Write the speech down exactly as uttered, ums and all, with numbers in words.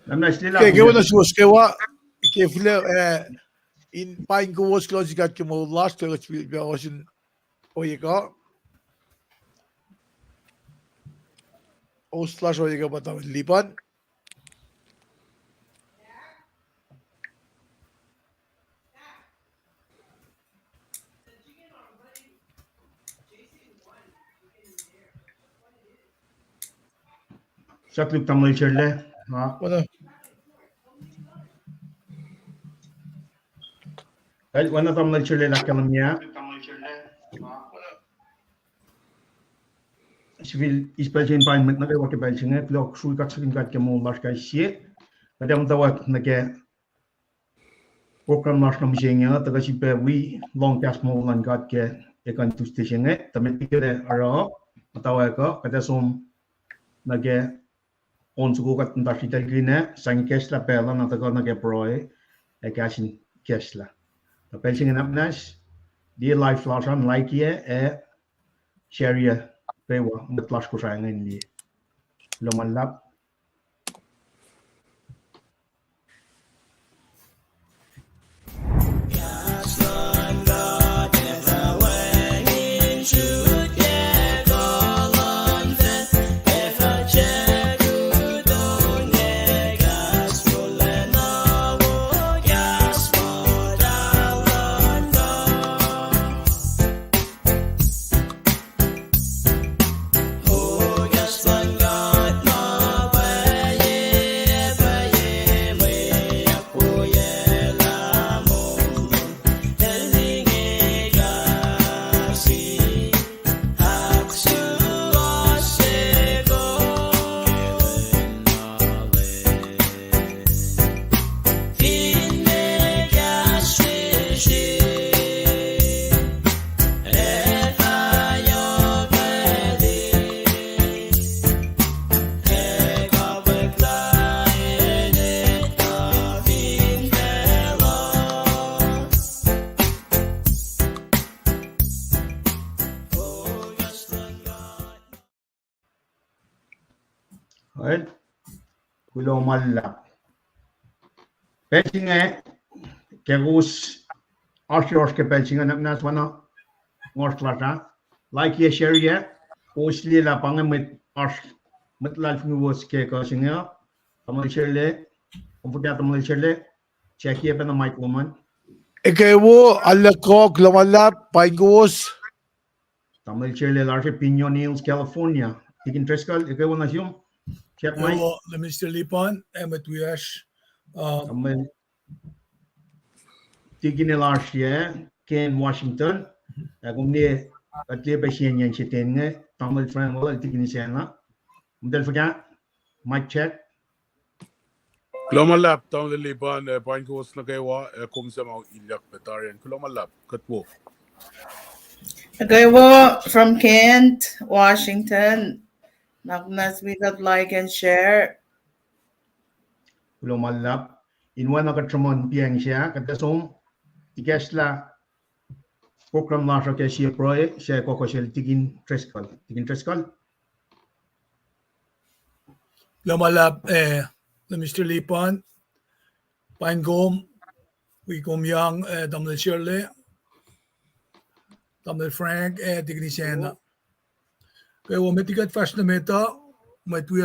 Ke, ke wona suwos kwewa, ke fihliyac, eh, in paing kowos kuloh sin God ke moul lasr, ke kuht sifilpac ohsun ohiyac kuh. Host lasr ohiyac kuh pa tamuhlwel Lipan. Sahk luk tamuhlwel Sherle. Oacna tamuhlwel Sherle lah kahlwem ah. Sifil eis pacl se in paing mwet nuh kwewa ke pacl se inge, kuloh srui kaksakihn God ke moul lasr kais sie. Kuht ac muhtwacwacack nuh ke program lasr nuh mihsenge uh, tuhkuh sifilpac wi lohng kahs moul luhn God ke ekuh in Tuesday se inge, tuh met liki kuht ac oruh, muhtwacwacack uh, kuht ac som nuh ke on soko kuht muhta sritaclkihn ah, sang ikacslah pacl uh, na tuhkuh nuh ke pruhe ac kahs in ikacslah. Tuh pacl se inge nwacsnwacs, liye live lasr an, like-ye ac share-ye kwewa, mwet lasr Kosrae inge in liye. Kuloh ma luhlahp. Kuloh ma luhlahp. Pacl se inge, ke kowos oasr yohrohsr ke pacl se inge, nwacsnwacs ma na ngohsr lasr ah, like-ye, share-ye, kowos liye lah pa inge mwet oasr, mwet luhlahlfongi lowos ke ekuh se inge uh, tamuhlwel Sherle, kom fuhkah tamuhlwel Sherle, check-ye pacna mic lom an. Ekuh wo, alu kuh, kuloh ma luhlahp, paing kowos. Tamuhlwel Sherle lasr Pinion Hills, California. Tikin Driscoll, ekuh wo nuh sum. Check mic. Ekuh wo, Minister Lipan, ac mwet wiyacsr, uh, Tikin lasr yac, Kent, Washington. Ac kom liye, kuht liye pac siyacnyacn se ten inge, tamuhlwel Frank Wallel, Tikin Sacna. Kom tahl fuhkah, mic check. Kuloh ma luhlahp, tamuhlwel Lipan, ac paing kowos nuh kwewa, ac kom suc ma ilyak pac tarian. Kuloh ma luhlahp, kuht wo. Ekuh wo from Kent, Washington. Nwacsnwacs wi kuht like and share. Kuloh ma luhlahp. In oacna kuht sruhmuhn piacng se ah, kuht ac som ikacslah program lasr uh ke sie pruhe, se kohkoh sel Tikin Driscoll. Tikin Driscoll. Kuloh ma luhlahp, eh, Minister Lipan, paing kom, wi kom yang, eh, tamuhlwel Sherle, tamuhlwel Frank, ac Tikin Sacna. Kwewa met liki kuht fahsr nuh met uh, mwet wi